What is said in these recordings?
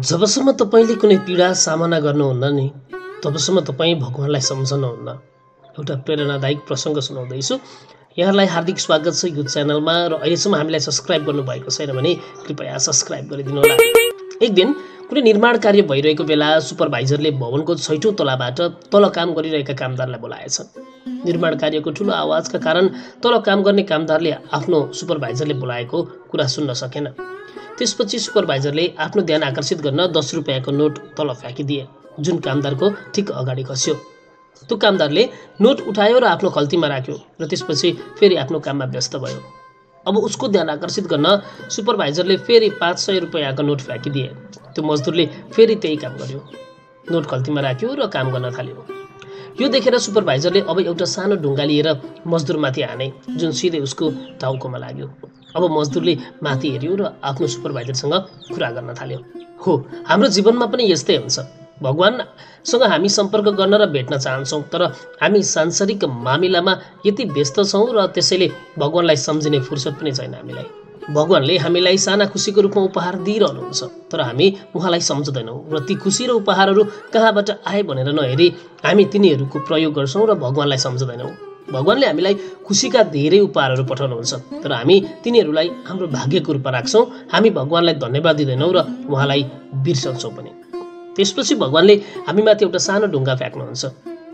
जबसम्म तपाईले कुनै पीडा सामना गर्नुहुन्न नि तबसम्म तपाईँ भगवानलाई सम्झनुहुन्न। एउटा प्रेरणादायक प्रसङ्ग सुनाउँदैछु। यहाँलाई हार्दिक स्वागत छ यो च्यानलमा र अहिलेसम्म हामीलाई सब्स्क्राइब गर्नुभएको छैन भने कृपया सब्स्क्राइब गरिदिनु होला। एक दिन कुनै निर्माण कार्य भइरहेको बेला सुपरभाइजरले भवनको 6औं तलाबाट तल काम गरिरहेका कामदारलाई बोलाएछन्। निर्माण कार्यको ठुलो आवाजका कारण तल काम गर्ने कामदारले आफ्नो सुपरभाइजरले बोलाएको कुरा सुन्न सकेन। त्यसपछि सुपरभाइजरले आफ्नो ध्यान आकर्षित गर्न 10 रुपैयाँको नोट तल फ्याँकिदिए, जुन कामदारको ठिक अगाडि खस्यो। त्यो कामदारले नोट उठायो र आफ्नो खल्तीमा राख्यो र त्यसपछि फेरि आफ्नो काममा व्यस्त भयो। अब उसको ध्यान आकर्षित गर्न सुपरभाइजरले फेरि 500 रुपैयाँको नोट फ्याँकिदिए। त्यो मजदुरले फेरि त्यही काम गर्यो, नोट खल्तीमा राख्यो र काम गर्न थाल्यो। यो देखेर सुपरभाइजरले अब एउटा सानो ढुङ्गा लिएर मजदुरमाथि हाने, जुन सिधै उसको टाउकोमा लाग्यो। अब मजदुरले माथि हेर्यो र आफ्नो सुपरभाइजरसँग कुरा गर्न थाल्यो। हो, हाम्रो जीवनमा पनि यस्तै हुन्छ। भगवानसँग हामी सम्पर्क गर्न र भेट्न चाहन्छौँ, तर हामी सांसारिक मामिलामा यति व्यस्त छौँ र त्यसैले भगवानलाई सम्झिने फुर्सद पनि छैन हामीलाई। भगवानले हामीलाई साना खुसीको रूपमा उपहार दिइरहनुहुन्छ, तर हामी उहाँलाई सम्झदैनौँ र ती खुसी र उपहारहरू कहाँबाट आए भनेर नहेरी हामी तिनीहरूको प्रयोग गर्छौँ र भगवानलाई सम्झदैनौँ। भगवानले हामीलाई खुसीका धेरै उपहारहरू पठाउनुहुन्छ, तर हामी तिनीहरूलाई हाम्रो भाग्यको रूपमा राख्छौँ। हामी भगवानलाई धन्यवाद दिँदैनौँ र उहाँलाई बिर्सन्छौँ पनि। त्यसपछि भगवानले हामीमाथि एउटा सानो ढुङ्गा फ्याँक्नुहुन्छ,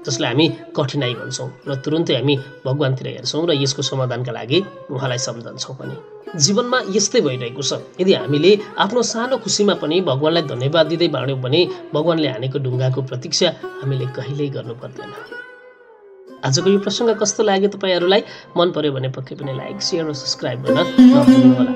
जसलाई हामी कठिनाइ भन्छौँ, र तुरुन्तै हामी भगवानतिर हेर्छौँ र यसको समाधानका लागि उहाँलाई सम्झन्छौँ पनि। जीवनमा यस्तै भइरहेको छ। यदि हामीले आफ्नो सानो खुसीमा पनि भगवानलाई धन्यवाद दिँदै बाँड्यौँ भने भगवानले हानेको ढुङ्गाको प्रतीक्षा हामीले कहिल्यै गर्नु पर्दैन। आजको यो प्रसङ्ग कस्तो लाग्यो तपाईँहरूलाई? मन पर्यो भने पक्कै पनि लाइक, सेयर र सब्स्क्राइब गर्न नभुल्नु होला।